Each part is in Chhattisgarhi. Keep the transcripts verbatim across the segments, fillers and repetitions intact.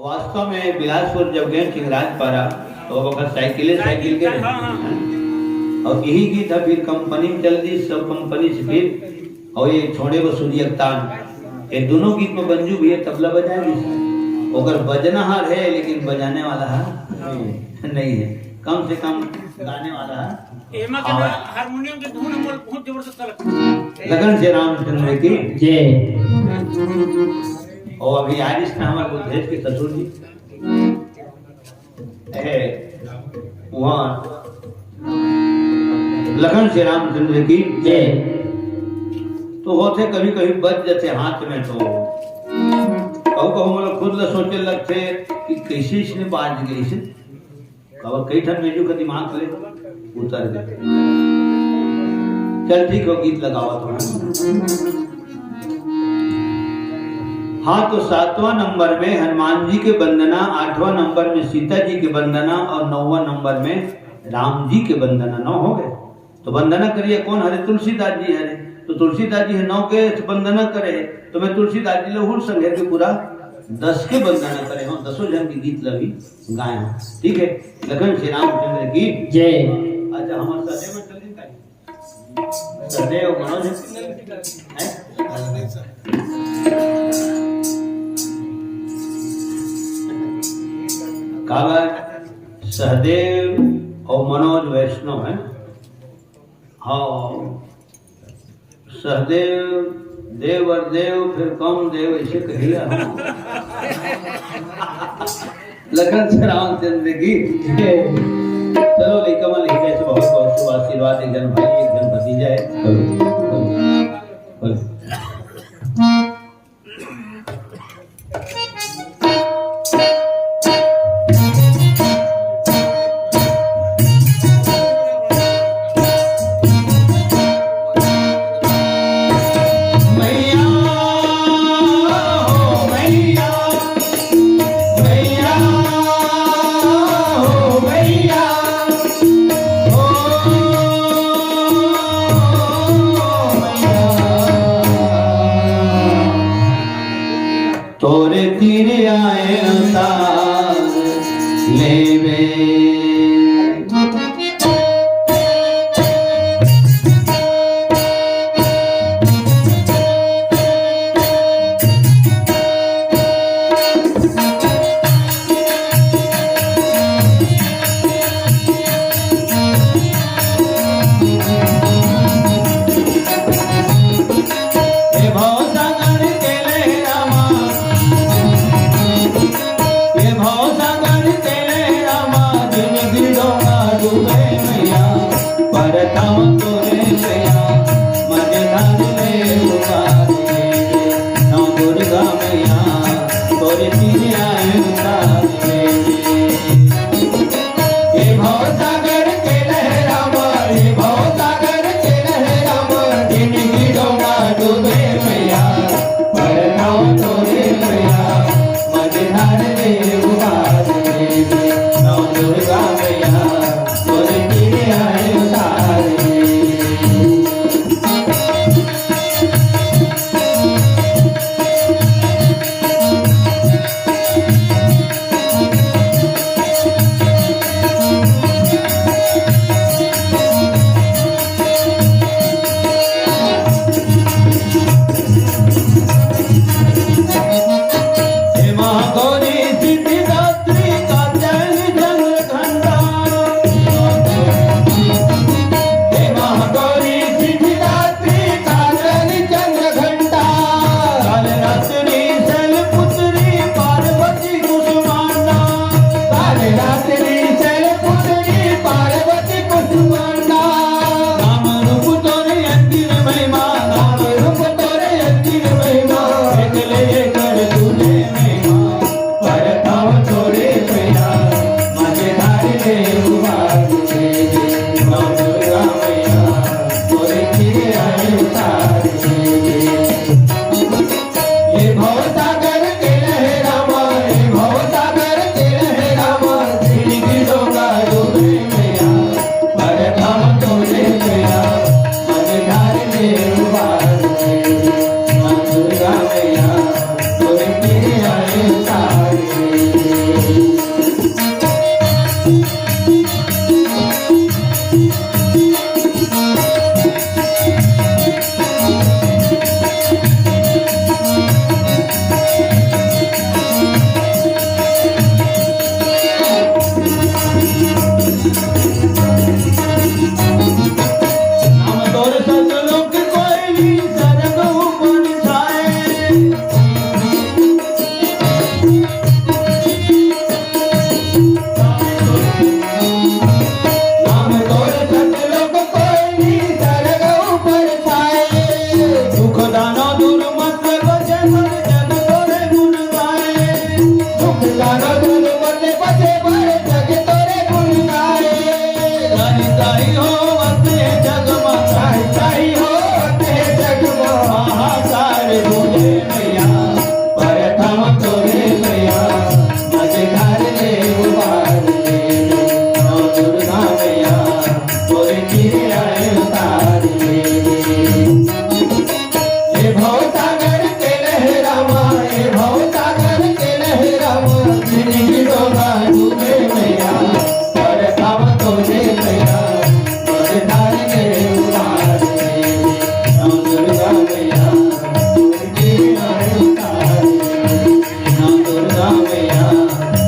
वास्तव में बिलासपुर जब गए चिंगराज पारा, तो वो वक्त साइकिले साइकिल के हाँ, हाँ। और यही गीत है, फिर कंपनी चल दी, सब कंपनी से फिर, और ये छोड़े वो सूर्य तान, ये दोनों गीत में बंजू भैया तबला बजाएंगे। ओकर बजनहार है, लेकिन बजाने वाला है नहीं है, कम से कम गाने वाला है। एमा के ना हारमोनियम के धुन हमर बहुत जबरदस्त लगता है। लगन से रामचंद्र की जय। और अभी आरिस ना हमारे बुद्धेश के ससुर जी है वहाँ, लगन से रामचंद्र की जय। तो होथे कभी कभी बज जाथे हाथ में, तो कहूँ कहूँ मतलब खुद ला सोचे लगथे कि कैसे इसने बाज गए इसे। अब कई ठन म्यूजिक का दिमाग ले उतर गए। चल ठीक हो, गीत लगावा थोड़ा। हाँ, तो सातवां नंबर में हनुमान जी के वंदना, आठवां नंबर में सीता जी के वंदना और नौवां नंबर में राम जी के वंदना। नौ हो गए। तो वंदना करिए कौन हरे? तुलसीदास जी हरे। तो तुलसीदास जी हे नौ के वंदना करे, तो मैं तुलसीदास जी ले हुल संघेर के पूरा दस के वंदना करे हूँ, दसों जन के गीत लगी गाए हूँ। ठीक है, लगन से रामचंद्र की जय। अच्छा, हमारे सदैव में चल रही है। सदैव मनोज है? का बात? सहदेव और मनोज वैष्णव है। हाँ, सहदेव, देव और देव, फिर कौन देव, ऐसे कहिला हम। लगन से रामचंद्र की। चलो, लइका मन, लइका से बहुत बहुत शुभ आशीर्वाद, एक जन भाई, एक जन भतीजा है। चलो, चलो, चलो। तोरे तीर आए अवतार लेवे।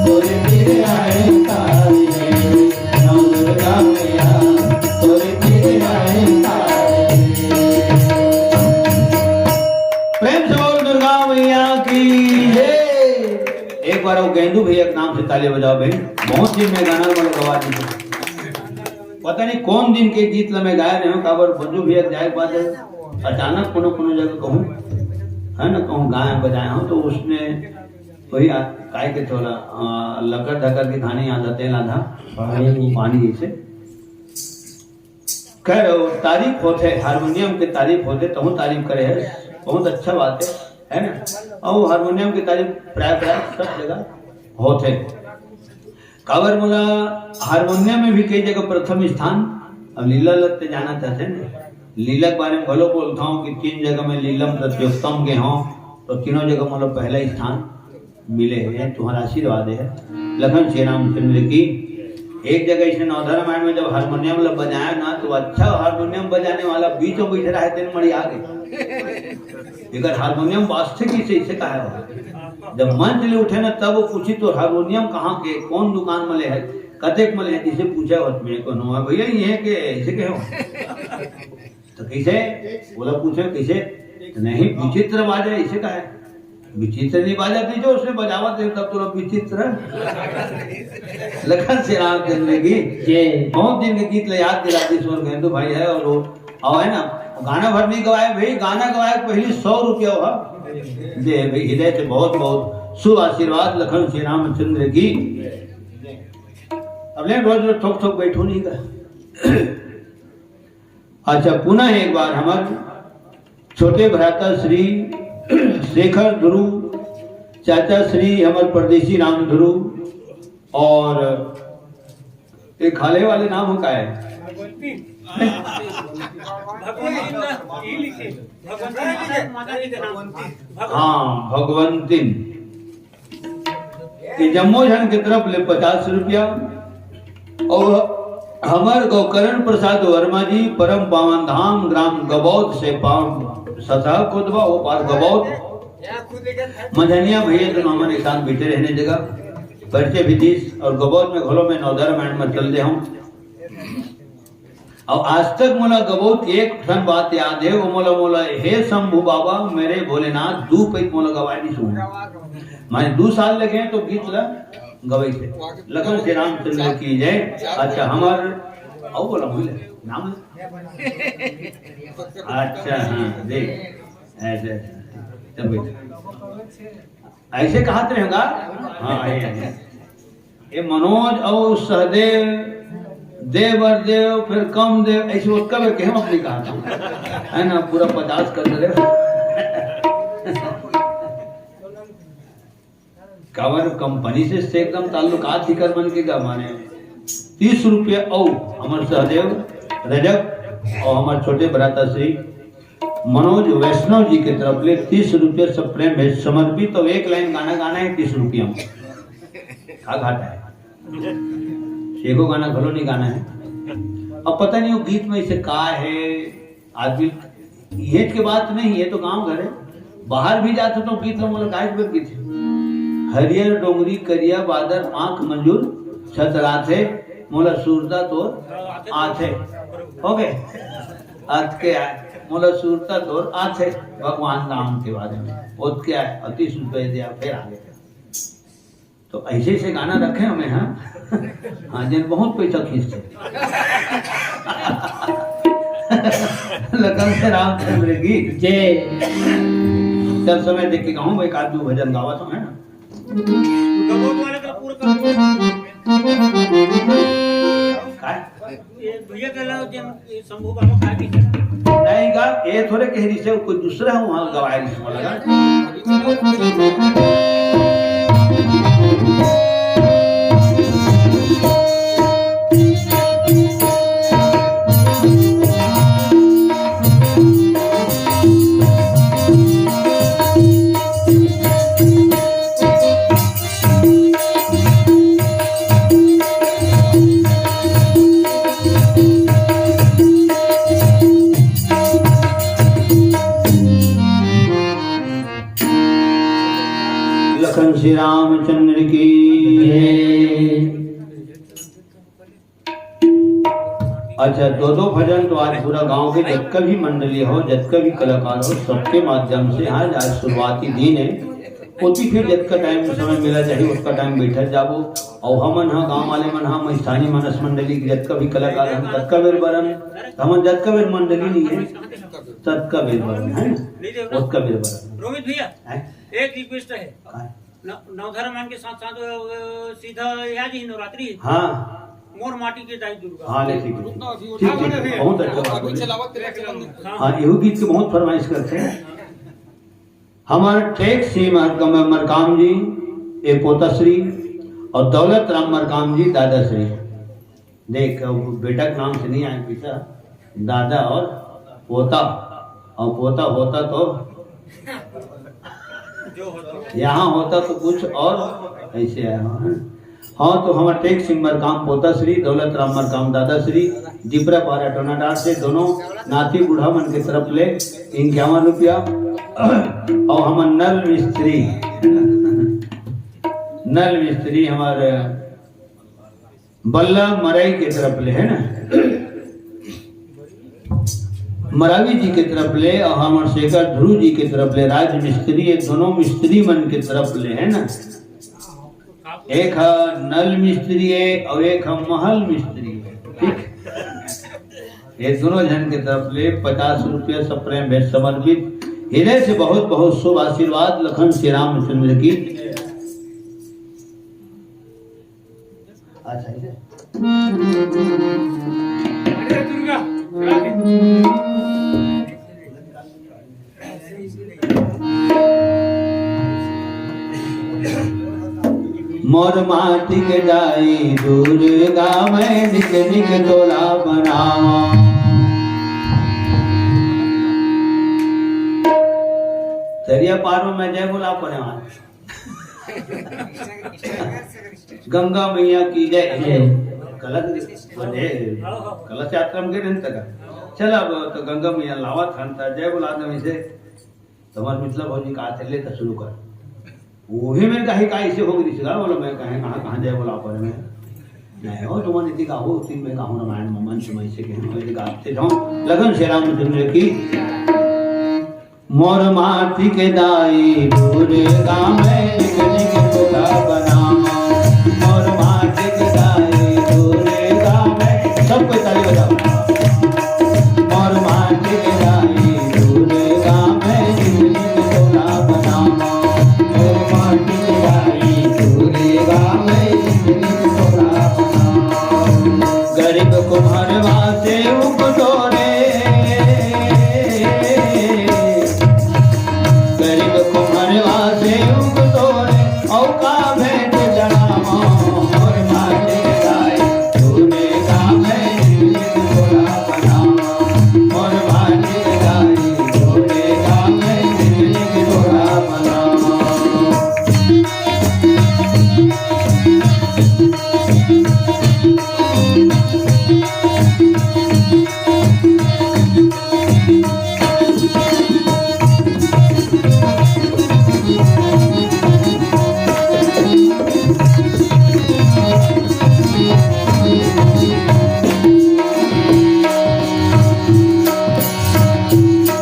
तोरे फिर आए तारे, नौ दुर्गा मैया, तोरे फिर आए तारे। प्रेम से बोल दुर्गा मैया की जय। एक बार वो गेंदू भैया के नाम से ताली बजाओ भाई, बहुत दिन में गाना वाला गवा दी। पता नहीं कौन दिन के गीत ल मैं गाए रहे हूँ, काबर बंजू भैया के जाए के बाद अचानक कोनो कोनो जगह कहूँ, है ना, कहूँ गाए बजाए हूँ तो उसने वही आ-, काय के थोड़ा, आ, लकर धकर के धानी आधा तेल आधा पानी। पानी जैसे। खैर, वो तारीफ होथे, हारमोनियम के तारीफ होथे, तहूँ तारीफ करे है, बहुत अच्छा बात है, है ना? और वो हारमोनियम की तारीफ प्राय प्राय सब जगह होथे। काबर मोला हारमोनियम में भी कई जगह प्रथम स्थान, अब लीला ल ते जाना चाहते हैं ना, लीला के बारे में घलो बोलता हूँ कि तीन जगह में लीला में प्रतियोगिता में गए हूँ, तो तीनों जगह मोला पहला स्थान मिले हे, तुम्हारा आशीर्वाद है। लखन श्री रामचंद्र की। एक जगह इसने नवधा रामायण में जब हारमोनियम ला बजाया ना, तो अच्छा हारमोनियम बजाने वाला बीच में बैठे रहे, तेन मड़ी आ गए। एकर हारमोनियम बाजथे किसे, इसे कहा है? जब मंच ले उठे ना, तब वो पूछी, "तो हारमोनियम कहाँ के, कौन दुकान में ले है, कतेक में ले है?" जिसे पूछा, "होत में कोनो है भैया, ये है के, ऐसे कहे हो?" तो कैसे? बोला, पूछे, "कैसे?" तो नहीं, विचित्र बाजा, इसे कहा है। विचित्र नहीं बाजा, जो उसने बजावा थे, तब तो विचित्र। लखन श्री रामचंद्र की। जी। बहुत दिन के गीत ले याद दिला दी, स्वर गेंदू भाई है, और वो, और है ना, गाना भर नहीं गवाए भाई, गाना गवाए पहले सौ रुपया हुआ। दे भाई, हृदय से बहुत बहुत शुभ आशीर्वाद लखन श्री रामचंद्र की। अब ले, रोज रोज थोक थोक बैठो नहीं कर। अच्छा, पुनः एक बार हमर छोटे भ्राता श्री शेखर ध्रुव, चाचा श्री हमर परदेसी राम ध्रुव, और एक हाले वाले नाम हो का है? भगवंती ना, ई लिखे, भगवंती ना, माता जी के नाम। हाँ, भगवंतिन। ये जम्मो झन के तरफ ले पचास रुपया। और हमर गोकरण प्रसाद वर्मा जी, परम पावन धाम, ग्राम गबौद से पावन सतह कोदवा, वो पार गबौद, मझनिया भैया, तो हमन एक साथ बैठे रहने जगह परिचय भी दिस, और गबौद में घलो में नवधा रामायण में चल दे हूँ। अउ आज तक मोला गबौत के एक ठन बात याद हे, वो मोला, मोला, "हे शंभू बाबा, मेरे भोलेनाथ", दू पइत मोला गवाए नहीं सुन। मैं दू साल लगे तो गीत ला गवाई थे। लखन श्री रामचंद्र की जय। अच्छा, हमर, अउ बोला, बोले, नाम ले। अच्छा, हाँ, देख, ऐसे, ऐसे, तब ऐसे। ऐसे कहा तेरे होगा? हाँ, ये, ये। ये मनोज और सहदेव, देव और देव, फिर कम देव, ऐसे वो कब कहे हम अपनी कहा था, है ना, पूरा पचास कर दे। काबर कंपनी से, से एकदम ताल्लुकात ही कर मन के का माने। तीस रुपया और हमर सहदेव रजक और हमर छोटे भ्राता श्री मनोज वैष्णव जी के तरफ ले तीस रुपया से प्रेम भेंट समर्पित। तो एक लाइन गाना गाना है तीस रुपया में। का घाटा है? एको गाना घलो नहीं गाना है। अब पता नहीं वो गीत में इसे का है, आदमी, ये के बात नहीं, ये तो गाँव घर है। बाहर भी जाते तो गीत ला मोला गाय के गीत है। हरियर डोंगरी करिया बादर आँख मंजूर छतराथे, मोला सुरता तोर आथे। हो गए? अत के आए, मोला सुरता तोर आथे, भगवान राम के बारे में। ओत के आए, अति सुन पे दिया, फिर आगे। तो ऐसे ऐसे गाना रखे हमें, हाँ? हाँ, जिन बहुत पैसा खींचते। लखन श्री रामचंद्र की जय। चल समय देख के गाऊं, एक आध दू भजन गावा तो है ना? गबोध वाले का पूरा काम। काय? ये भैया के अलावा जन, ये शंभू बाबा का भी नहीं गा, ये थोड़े कह रही से कोई दूसरा है वहाँ गवाए नहीं लगा। लखन श्री रामचंद्र की। अच्छा, दो दो भजन तो आज पूरा गांव के जतका भी मंडली हो, जतका भी कलाकार हो, सबके माध्यम से आज, आज शुरुआती दिन है। ओती फिर जतका टाइम समय मिला चाही, ओतका टाइम बैठत जाबो। अउ हमन ह, गांव वाले मन ह, हम स्थानीय मानस मंडली के जतका भी कलाकार हन, ततका बेर बरन, हमन जतका बेर मंडली नहीं है, ततका बेर बरन, है ना? ओतका बेर बरन। रोमित भैया, हैं? एक रिक्वेस्ट है। हाँ। न-, नवधर्म मन के साथ साथ, अ, सीधा यहाँ जी नवरात्रि। हाँ। मोर माटी के दाई दुर्गा। हाँ, ले, ठीक है। ठीक, ठीक, बहुत अच्छा बात बोले। हाँ। हाँ, एहू गीत के बहुत फरमाइश करते हैं। हमार टेक सिंह मर-, मरकाम जी, ए पोताश्री, और दौलत राम मरकाम जी, दादाश्री। देख, अब बेटा के नाम से नहीं आए पीछा, दादा और पोता, और पोता होता तो यहाँ होता तो कुछ और ऐसे आया हो, है ना? हाँ, तो हमार टेक सिंह मरकाम पोता श्री, दौलत राम मरकाम दादा श्री, जिपरा पारा टोनाडार से दोनों नाती बूढ़ा मन के तरफ ले इक्यावन रुपया, और हमार नल मिस्त्री, नल मिस्त्री हमार बल्ला मराई के तरफ ले, है ना, मरावी जी के तरफ ले, और हमार शेखर ध्रुव जी के तरफ ले, राज मिस्त्री, ये दोनों मिस्त्री मन के तरफ ले, है ना। एक ह नल मिस्त्री है और एक ह महल मिस्त्री है, ठीक। ये दोनों जन के तरफ ले पचास रुपया सप्रेम भेंट समर्पित। हृदय से बहुत बहुत शुभ आशीर्वाद लखन श्री रामचंद्र की। अच्छा, ऐसे? अरे दुर्गा, चला दे। मोर माटी के दाई दुर्गा, मैं निक निक तोला बनावा। दरिया पार में मैं जय बोला पड़े वहां। गंगा मैया की जय। कलश, कलश यात्रा में गए नहीं तक। चल, अब तो गंगा मैया लावत हन, त जय बोला दे वैसे। तुम्हार मिथिला भौजी का चले त शुरू कर। वही में कहीं का ऐसे हो गई रिश्तेदार बोला, मैं कहें कहाँ, कहाँ जय बोला पर मैं। नहीं हो, तुम्हारे इतनी का हो, तीन में का हो रामायण में मन से मैं से कहें, मैं गाते जाऊँ। लगन श्री रामचंद्र की। मोर माटी के दाई दुर्गा, मैं निक निक तोला बनावा। मोर माटी के दाई दुर्गा, मैं, सब कोई ताली बजाओ। मोर माटी के दाई दुर्गा, मैं निक निक तोला बनावा। मोर माटी के दाई दुर्गा, मैं निक निक तोला बनावा। गरीब कुम्हरवा से उगतो रे, गरीब कुम्हरवा से उगतो रे, औ का भेंट चढ़ावा, मोर माटी के दाई, तूने का भेंट तोला बनावा, मोर माटी के दाई, तूने का भेंट तोला बनावा।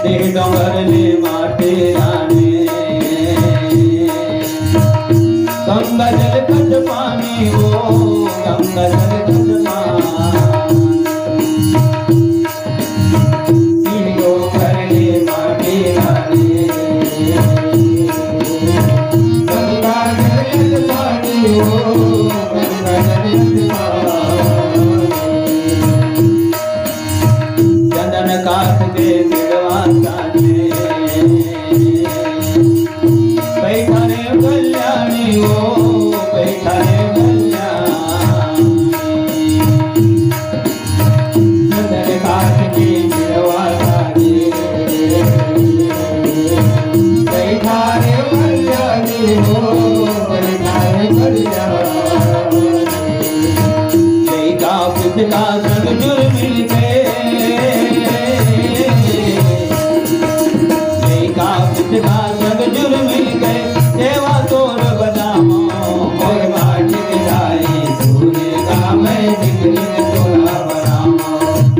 देह डोंगर ले माटी लाने, गंगा जल खत पानी हो, गंगा जल खत पानी। देह डोंगर ले माटी लाने, गंगा जल खत पानी हो, गंगा जल खत पानी। चंदन काठ के पेड़वा साथे, बैठा रे कल्याणी हो, बैठा रे कल्याणी। चंदन काठ के पेड़वा साथे, बैठा रे कल्याणी हो, बैठा रे कल्याणी। लइका पिता संग जुड़ मिल के, लइका पिता संग जुड़ मिल के, सेवा तोर बनावो, मोर माटी के दाई, तूने का मैं निकली तोला बनावो।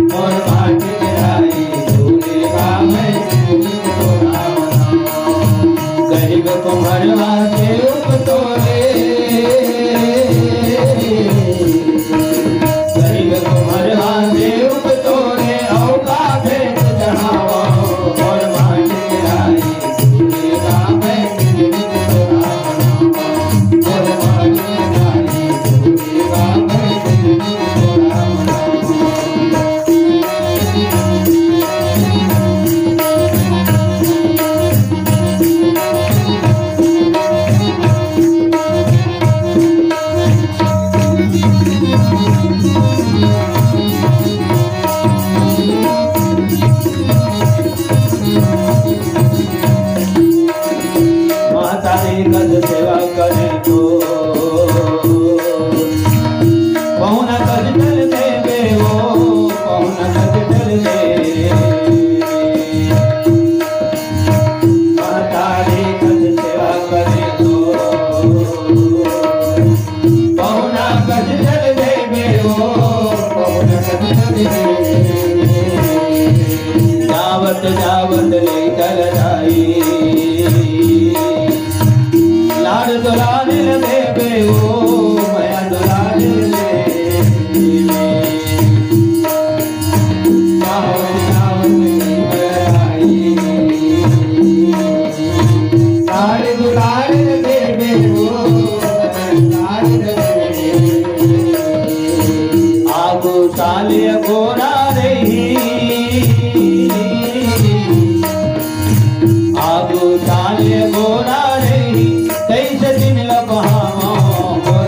पहुना कस चल देबे ओ, पहुना कस चल देबे। जावत जावत लइका ल जाई, लाड़ दुलार ल देबे ओ, मया दुलार ल देबे। आगू साले गोरा रही, आगू साले गोरा रही, तैसे दिन ल बहावा।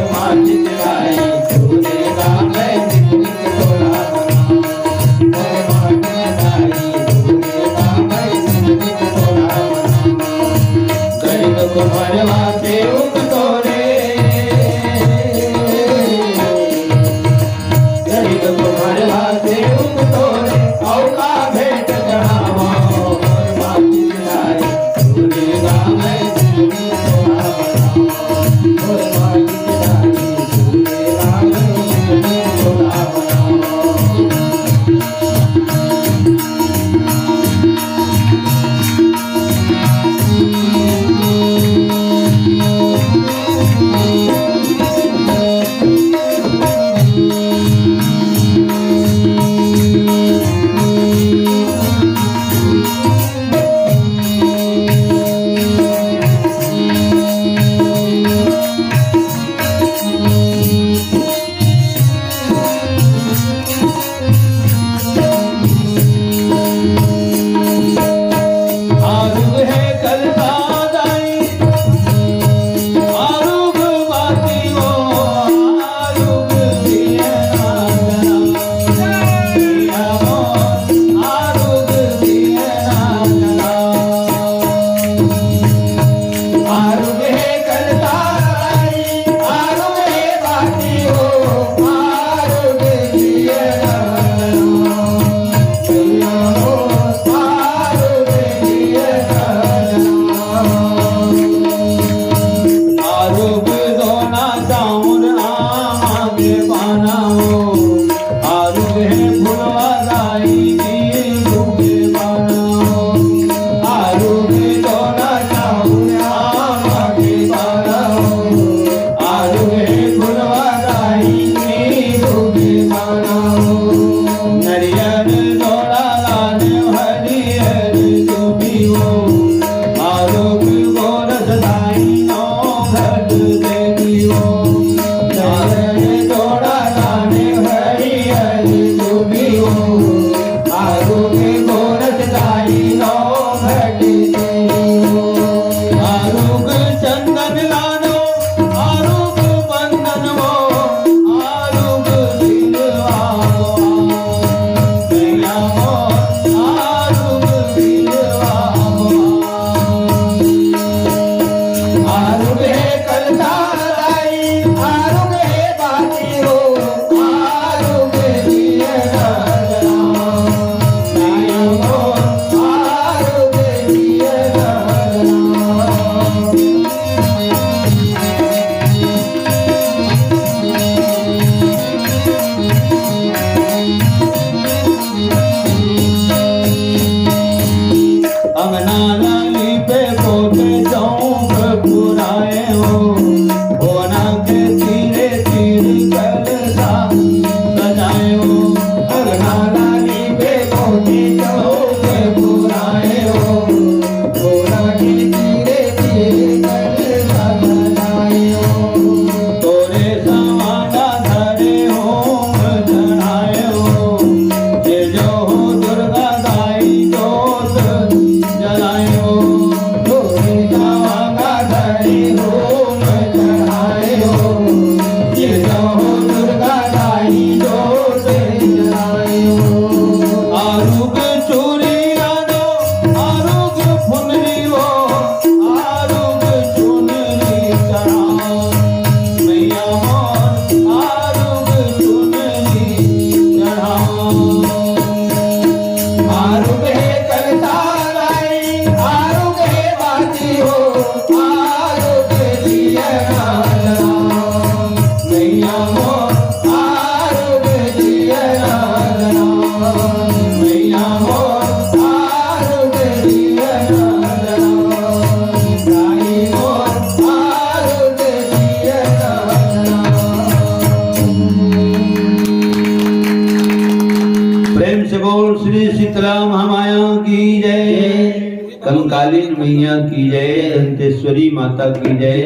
कालिन मैया की जय, दंतेश्वरी माता की जय,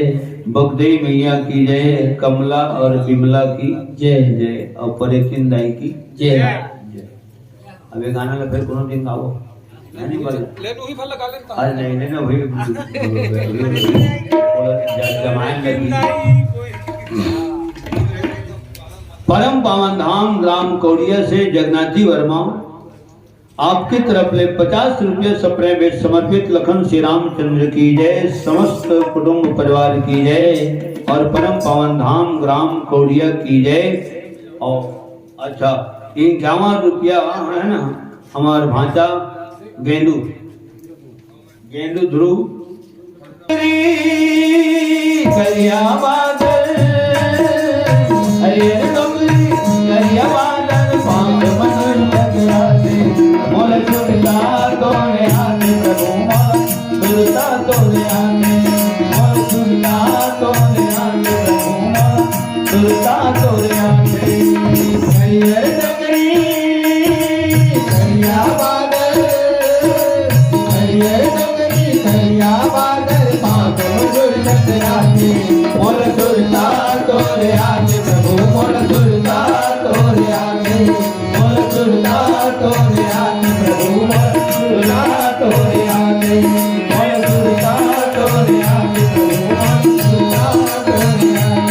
बगदई मैया की जय, कमला और बिमला की जय। जय। और परेतिन दाई की जय। जय। अब ये गाना ला फिर कोनो दिन गाओ। नहीं, नहीं, बोल। ले, तू ही फल लगा ले। अरे नहीं, नहीं, नहीं, वही, वही, वही, वही, वही, जमाए लगी। परम पावन धाम ग्राम कौड़िया से जगन्नाथी वर्मा आपकी तरफ ले पचास रुपये सप्रे भेंट समर्पित लखन श्री रामचंद्र की जय, समस्त कुटुंब परिवार की जय और परम पावन धाम ग्राम कौड़िया की जय। और अच्छा, इक्यावन रुपया है ना, हमार भांचा गेंदू, गेंदू ध्रुव। करिया बादल, हरियर डोंगरी, करिया बादल, पाँव मन टकरा दे। मोर सुरता तोरे हाथ प्रभु मोर, सुरता तोरे हाथ, मोर सुरता तोरे हाथ प्रभु मोर, सुरता तोरे हाथ। हरियर डोंगरी, करिया बादल, हरियर डोंगरी, करिया बादल, पाँव मन टकरा दे। मोर सुरता तोरे हाथ प्रभु, मोर सुरता तोरे हाथ, मोर सुरता तोरे हाथ प्रभु, मोर सुरता तोरे हाथ, मोर सुरता तोरे हाथ प्रभु, मोर सुरता तोरे हाथ।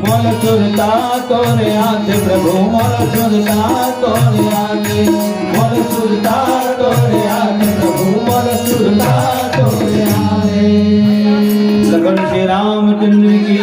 मोर सुरता तोरे हाथ प्रभु, मोर सुरता तोरे हाथ, मोर सुरता तोरे हाथ प्रभु, मोर सुरता तोरे हाथ। लखन श्री रामचंद्र की